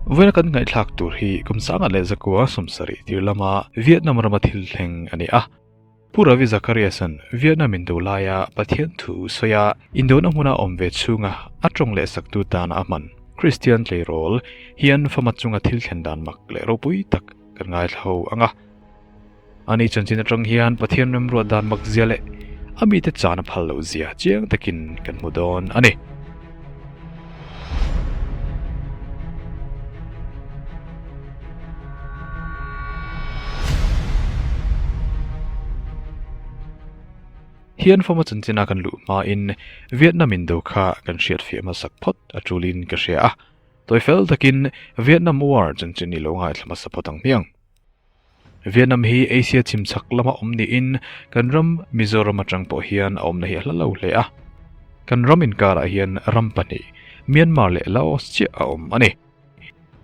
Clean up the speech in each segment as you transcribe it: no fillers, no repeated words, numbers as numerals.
Vawiina kan ngaihthlak tur hi kum 1970 tir lama Vietnam rama thil thleng a ni a. Pu Ravi Zacharias-a'n Vietnam indo laia Pathian thu sawi a, indona hmuna awm ve chhunga a tawng leh saktu tana a hman Kristian tleirawl hian fama chunga thil thlen dan mak leh ropui tak kan ngaithla ho ang a. Ani chanchin atang hian Pathian remruat dan mak zia leh a mite chan a phal loh zia chiang takin kan hmu dawn a ni. Hian fama chanchina kan luh hmain Vietnam indo kha kan hriatfiah hmasak phawt a tulin ka hria a. Tawifel takin Vietnam War chanchin i lo ngaithla hmasa phawt ang hmiang. Vietnam hi Asia chhim chhak lama awm niin kan ram Mizoram atang pawh hian a awmna hi a hla lo hle a. Kan ram inkarah hian ram pahnih, Myanmar leh Laos chiah a awm a ni.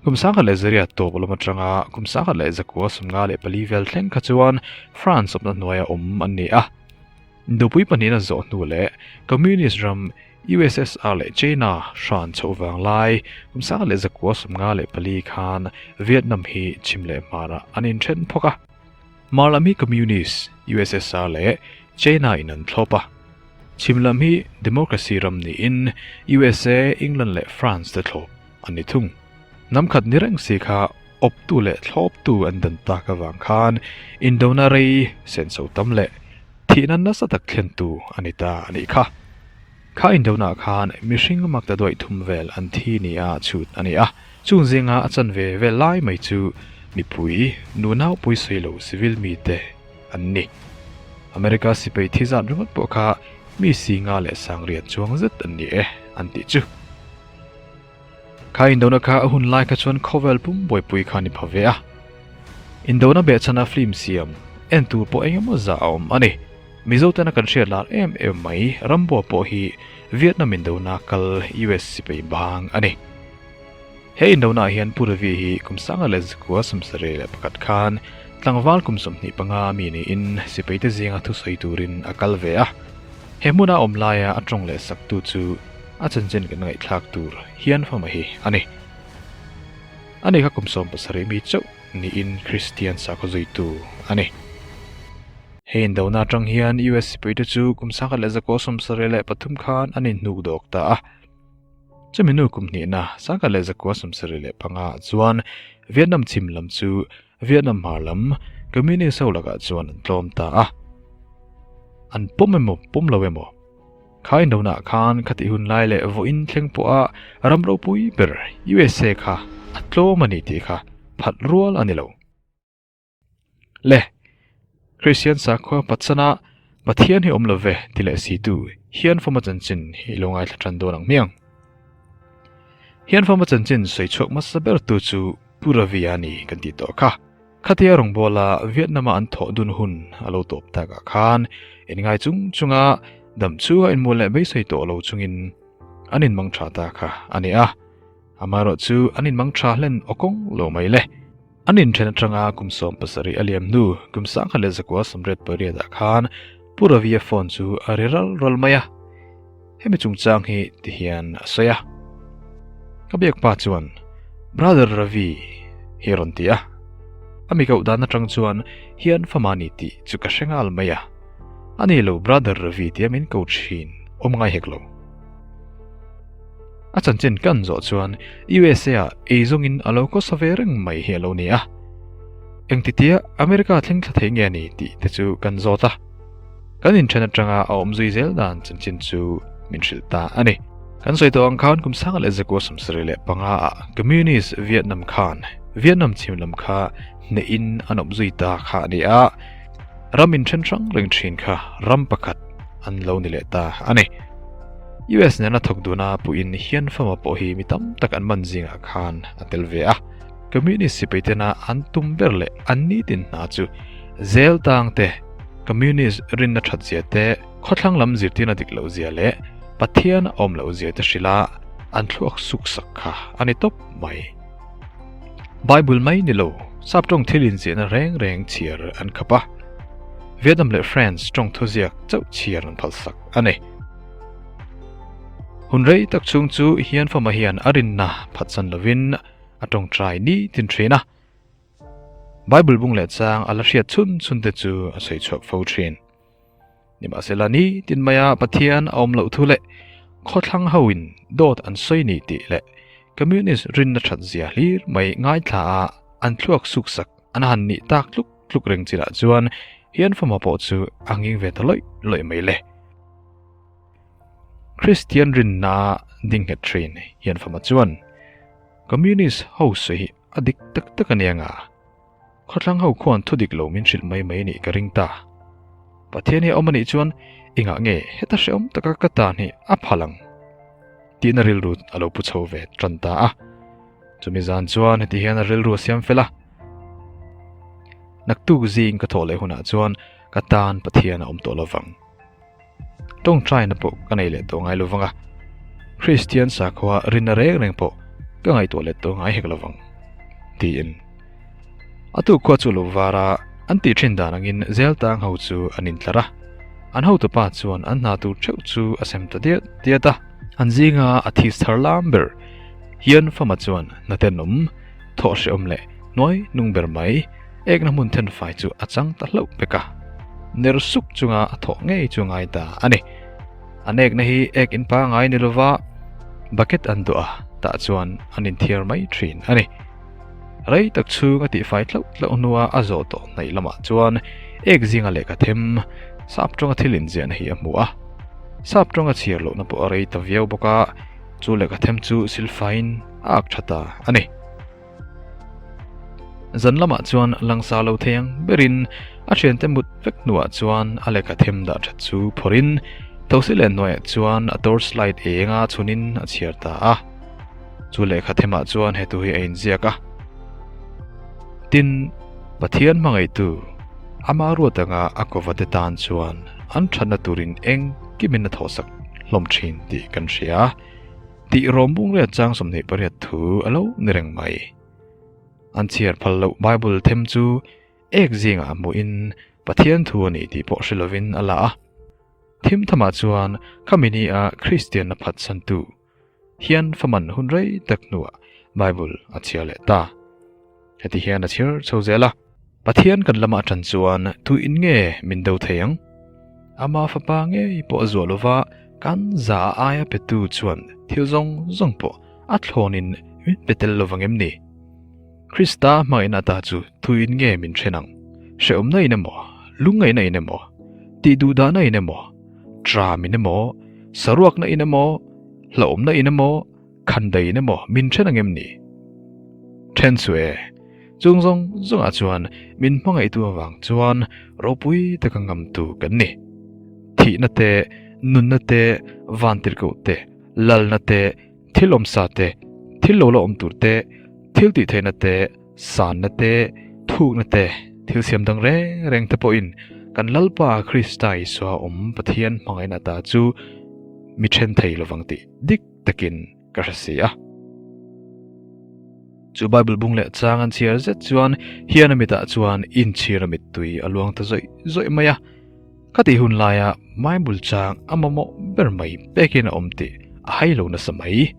Kum 10,000 tawp lam atanga kum 1954 vel thleng kha chuan France awmna hnuaia awm an ni a. Dupui pahnihna zawh hnu leh Communist ram USSR leh China hran chhoh vang lai kum 1954 khan Vietnam hi chhim leh hmarah an inthen phawk a. Hmar lam hi Communist USSR leh China in an thlawp a. Chhim lam hi Democracy ram niin USA, England leh France te thlawp an ni thung. Hnam khat ni reng si kha awptu leh thlawptu an dan tak avang khan indona rei senso tam leh thihna nasa tak thlentu a ni ta a nih kha. Kha indonaah khan mihring makta duaih thum vel an thi nia chhut a ni a, chung zinga a chanve vel lai mai chu mipui, nunau pawisawi lo civil mite an ni. America sipai thi zat ringawt pawh kha mi singa leh sangriat chuang zet an ni e an tih chu. Kha indona kha a hun lai kha chuan khawvel pum buaipui kha ni pha ve a. Indona behchhana film siam en tur pawh eng emaw zah a awm a ni. Mizo tena kan hriat lar em em mai Rambo pawh hi Vietnam indona kal US sipai bang a ni. He indona ah hian Pu Ravi hi kum 1971 khan tlangval kum 25 mi niin sipaite zinga thusawi turin a kal ve a. He hmuna awm laia a tawng leh saktu chu A chanchin kan ngaihthlak tur hian fama hi a ni. Ani kha kum 17 mi chauh niin Kristian sakhaw zuitu a ni. Hei indona atang hian US sipaite chu kum 1973 khan an inhnuk dawk ta a. Chumi hnu kum hnihna 1975 ah chuan Vietnam chhim lam chu Vietnam hmar lam Communist ho lakah chuan an tlawm ta a. An pawm emaw pawm lo emaw Kha indonah khan khati hun lai leh vawiin thleng pawha ram ropui ber USA kha a tlawm a ni tih kha phat rual a ni lo. Le, Kristian sakhua patsana Pathian hi awm lo ve ti leh situ hian fawma chanchin hi i lo ngaithla tan dawn ang hmiang. Hian fawma chanchin sawi chhuak hmasa ber tu chu Pu Ravi a ni kan tih tawh kha. Khatia rawngbawla Vietnam-a an thawh dun hun a lo tawp takah khan inngai chung chunga dam chhunga inmual leh beisei tawh lo chungin an inmang tha ta kha a ni a. Amaherawhchu an inmang tha hlen awkawng lo mai le. An inthen atanga kum 17 a liam hnu kum 1988 ah khan Pu Ravi-a phone chu a ri ral ral mai a. Hemi chungchang hi ti hian a sawi a. Ka biak pa chuan, Brother Ravi hi a rawn ti a. A mi koh dan atang chuan hian fama ni tih chu ka hre nghal mai a. A ni lo Brother Ravi tia min ko thin awm ngai hek lo. A chanchin kan zawh chuan USA ah eizawngin a lo khawsa ve reng mai hi a lo ni a. Engtitia America thleng thla thei nge ni tih te chu kan zawt a. Kan inthen atanga a awm zui zel dan chanchin chu min hrilh ta a ni. Kan sawi tawh ang khan kum 1975 ah Communist Vietnam khan Vietnam chhim lam kha hnehin an awm zui ta kha a ni a, ram inthen hrang reng thin kha ram pakhat an lo ni leh ta a ni. US nena thawk duna puiin hian fama pawh hi mi tam tak an man zingah khan a tel ve a. Communist sipai tena an tum ber leh an nitin hna chu zel tang te, Communist rinna that zia te, khawthlang lam zirtirna dik loh zia leh Pathian a awm loh zia te hrilh a, an thluak suk sak kha a ni tawp mai. Bible mai ni lo, sap tawng thil inziahna reng reng chhiar an khap a, Vietnam leh France tawng thuziak chauh chhiar an phalsak a ni. Hun rei tak chhung chu hian fama hian a rinna phatsan lovin. a tawngtai ni tin thin a. Bible bung leh chang a la hriat chhun chhun te chu a sawi chhuak fo thin. Nimahsela ni tin maia Pathian a awm loh thu leh khawthlang hoin dawt an sawi ni tih leh Communist rinna that zia hlir mai ngaithla a an thluak suk sak an han nih tak tluk tluk reng chinah chuan hian fama pawh chu a nging ve ta lawih lawih mai le. Kristian rinna ding nghet thin hian fama chuan Communist ho sawi hi a dik tak tak a nia nga. Khawthlang ho khuan thu dik lo min hrilh mai mai nih ka ring ta. Pathian hi a awm a nih chuan engah nge heta hrehawm taka ka tan hi a phal ang tihna rilru a lo pu chho ve tan ta a. Chumi zan chuan heti hian a rilru a siam fel a. Naktuk zing ka thawh leh hunah chuan ka tan Pathian a awm tawh lovang. Tawngtaina pawh ka nei leh tawh ngai lovang a, Kristian sakhua rinna reng reng pawh ka ngaihtuah leh tawh ngai hek lovang, tiin. A tuk khua chu lo var a, an tih thin dan angin Zeltang ho chu an intlar a, an hotupa chuan an hna tur theuh chu a sem ta diat diat a. An zinga a this thar lam ber hian Fama chuan hna tenawm, thawh hrehawm leh hnuai nung ber mai, Ekna hmun thenfai chu a chang ta hlauh pek a, ner suk chunga a thawh ngei chu ngai ta a ni. An ekna hi ek in pangai ni lova bucket an duh a, tah chuan an inthiar mai thin a ni. Rei tak chhung a tihfai tlauh tlauh hnua a zawh tawh hnaih lamah chuan ek zinga lehkha them sap tawnga thil inziahna hi a hmu a. Sap tawnga chhiar lohna pawh a rei ta viau bawk a, chu lehkha them chu silfaiin a ak tha ta a ni. Zan lamah chuan langsa lo thei ang berin a thiante mut vek hnuah chuan a lehkha them dah that chu phawrhin thosi leh hnuaiah chuan a torch light enga chhunin a chhiar ta a. Chu lehkha themah chuan he thu hi a inziak a. Tin, Pathian hmangaihtu ama ruat anga a kawvate tan chuan an thatna turin engkimin a thawhsak hlawm thin tih kan hria. Tih rawm bung riat chang 28 thu a lo ni reng mai. An chhiar phal loh Bible them chu ek zingah hmuhin Pathian thu a ni tih pawh hre lovin a la a. Thim thamah chuan khami ni a Kristianna phatsantu hian faman hun rei tak hnuah Bible a chhiar leh ta. Heti hian a chhiar chho zel a. Pathian kan lama atan chuan tu in nge min do thei ang? Ama fapa ngei pawh a zuah lova kan za a aia petu chuan thil zawng zawng pawh a thlawnin min pe tel lovang em ni? Krista hmangaihna ata chu tu in nge min then ang? Hrehawmna in emaw, lungngaihna in emaw, tihduhdahna in emaw, tram in emaw, saruakna in emaw, hlauhawmna in emaw, Khandaiin emaw min then ang em ni? Then chu e. Chung zawng zawngah chuan min hmangaihtu avang chuan ropui taka ngamtu kan ni. Thihna te, nunna te, vantirhkoh te, lalna te, thil awmsa te, thil lo la awm tur te, thil tihtheihna te, sanna te, thukna te, thil siam dang reng reng te pawhin kan Lalpa Krista Isua awm Pathian hmangaihna ta chu mi then thei lovang tih dik takin ka hre si a. Chu Bible bung leh chang an chhiar zet chuan hian a mitah chuan inchhir a mittui a luang ta zawih zawih mai a. Ka tih hun laia Bible chang a mamawh ber mai pekin a awm tih a hai lo nasa mai.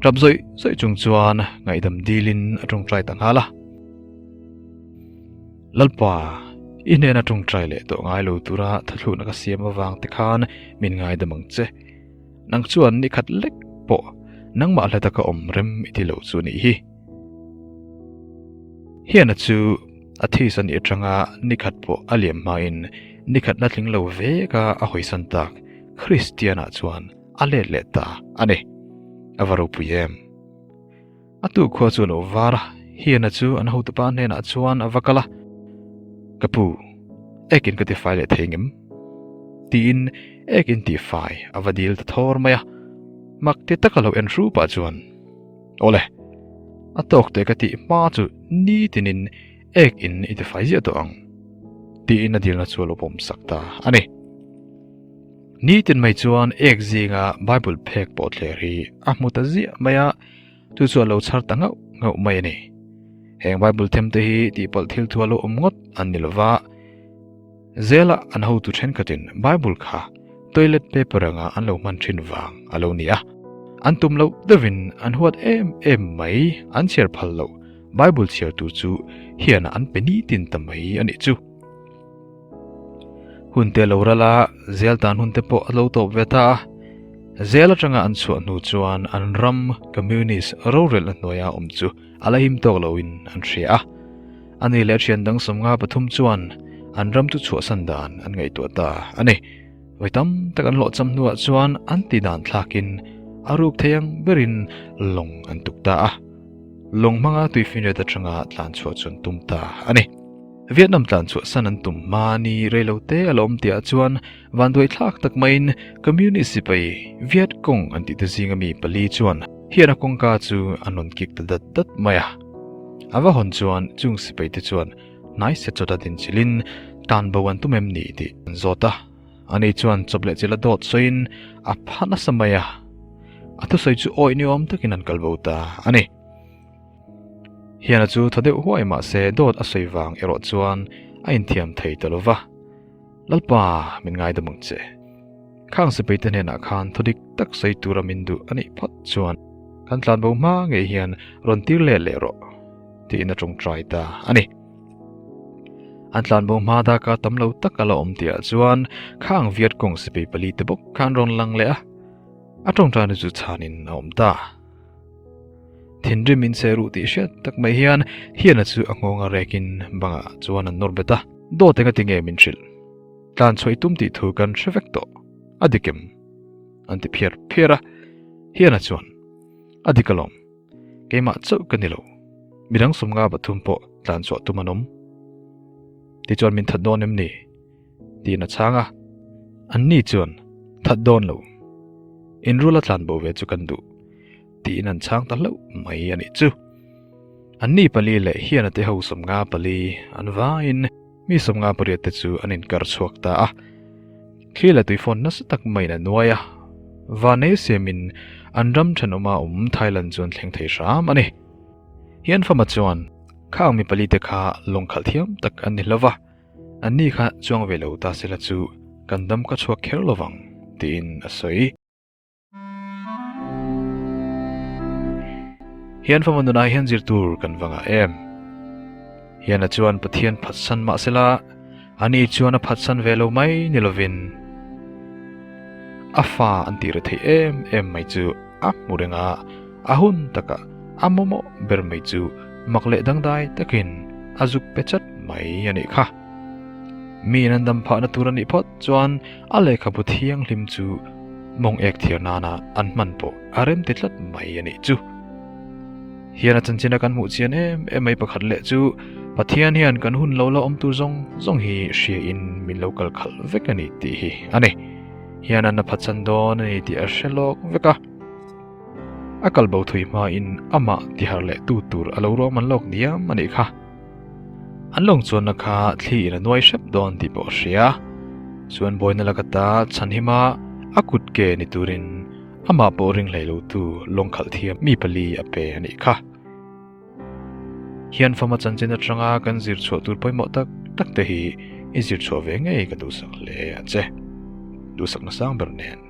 Tap zawih zawih chung chuan ngaihdam dilin a tawngtai ta nghal a. Lalpa, i hnena tawngtai leh tawh ngai lo tura thuthlukna ka siam avang te khan min ngaidam ang che. Nang chuan ni khat lek pawh nangmah hla taka awm rem i ti lo chu nih hi. Hiana chu a this a nih atanga ni khat pawh a liam hmain ni khatna tling lo veka a hawisan tak Kristianah chuan a let leh ta a ni. A va ropui em! A tu khua chu a lo var a, Hiana chu an hotupa hnenah chuan a va kal a, Ka pu, ekin ka tifai leh thei ngem? Tiin ekin tihfai a va dil ta thawr mai a, mak ti taka lo en hru pah chuan, Awle, a tawk teh ka tih hma chu nitinin ekin i tifai ziah tawh ang, tiin a dilna chu a lo pawmsak ta a ni. Nitin mai chuan ek zinga Bible phek pawh thler hi a hmu ta ziah mai a, chu chu a lo chhar ta ngauh ngauh mai a ni. Heng Bible them te hi tihpalh thil thu a lo awm ngawt an ni lova, zela an hotu thenkhatin Bible kha toilet paper anga an lo hman thin vang a lo ni a. An tum loh deuhin an huat em em mai, an chhiar phal loh Bible chhiar tur chu hian an pe nitin ta mai a nih chu. Hun te lo ral a, zel tan hun te pawh a lo tawp ve ta a. Zel atanga an chhuah hnu chuan an ram Communist rorelna hnuaia awm chu a la him tawk loin an hria a. Ani leh a thian dang 53 chuan an ram chu chhuahsan dan an ngaihtuah ta a ni. Vawi tam tak an hlawhcham hnuah chuan an ti dan thlakin a ruk thei ang berin lawng an tuk ta a. Lawng hmanga tuifinriat atanga tlan chhuah chu an tum ta a ni. Vietnam tlan chhuah san an tum hma ni rei lo te a la awm tihah chuan vanduai thlak tak maiin Communist sipai Viet Cong an tih te zinga mi pali chuan hian a kawngka chu an rawn kik ta dat dat mai a. A va hawn chuan chung sipai te chuan hnai set chawt a dinchilhin tan bo an tum em ni tih an zawt a. Ani chuan chawp leh chilh a dawt sawiin a pha nasa mai a, a thusawi chu awih ni awm takin an kal bo ta a ni. Hiana chu thaw deuh huai mah se dawt a sawi vang erawh chuan a inthiam thei ta lo va, Lalpa min ngaidam ang che. Khang sipai te hnenah khan thaw dik tak sawi tura min duh a nih phawt chuan kan tlanbo hma ngei hian rawn tir leh leh rawh tiin a tawngtai ta a ni. An tlanbo hma daka tam lo tak a la awm tihah chuan khang Viet Cong sipai pali te bawk khan rawn lang leh a, a tawngtaina chu chhanin a awm ta. Thinrim in che ruh tih hriat tak mai hian Hiana chu a nghawng a rekin bangah chuan an nawr bet a. Dawt enga tinge min hrilh? Tlan chhuah i tum tih thu kan hre vek tawh. A dik em? An ti phiar phiar a. Hiana chuan, A dik alawm. Keimah chauh ka ni lo. Midang 53 pawh tlan chhuah tum an awm. Tichuan min that dawn em ni? Tiin a chhang a. Anni chuan, That dawn lo. Inrula tlan bo ve chu kan duh. Tiin an chhang ta hlauh mai a nih chu. Anni pali leh hian a te ho 54 an vaiin mi 58 te chu an inkar chhuak ta a. Thli leh tuifawn nasa tak maiin a nuai a. Vanei siamin an ram thenawma awm Thailand chu an thleng thei hram a ni. Hian fama chuan khang mi pali te kha lawng khalh thiam tak an ni hlauh va, anni kha chuang ve lo ta sela chu kan dam ka chhuak kher lovang tiin a sawi. Hian fama nunah hian zir tur kan va ngah em? Hiana chuan Pathian phatsan mah sela, ani chuan a phatsan ve lo mai ni lovin a fa an tih re theih em em mai chu a hmu reng a, a hun takah a mawmawh ber mai chu mak leh dangdai takin a zuk pe chat mai a nih kha. Miin an dam phahna tur a nih phawt chuan a lehkhabu thianghlim chu mawng ek thiar nana an hman pawh a rem ti tlat mai a nih chu. Hian a chanchin a kan hmuh chian em em mai pakhat leh chu Pathian hian kan hun lo la awm tur zawng zawng hi hria in min lo kal khalh vek a ni tih hi a ni. Hian an a phatsan dawn a ni tih a hre lawk vek a. A kal bo thui hmain amah tihar leh tu tur a lo ruahman lawk diam a nih kha. An lawng chuanna kha thli in a nuai hrep dawn tih pawh a hria. Chuan bawina laka ta chhanhima a kut ke ni turin amah pawh ring hlei lo tu lawng khalh thiam mi pali a pe a nih kha. Hian fama chanchin atanga kan zir chhuah tur pawimawh tak tak te hi i zir chhuah ve ngei ka duhsak hle a che. Duhsakna sang ber nen.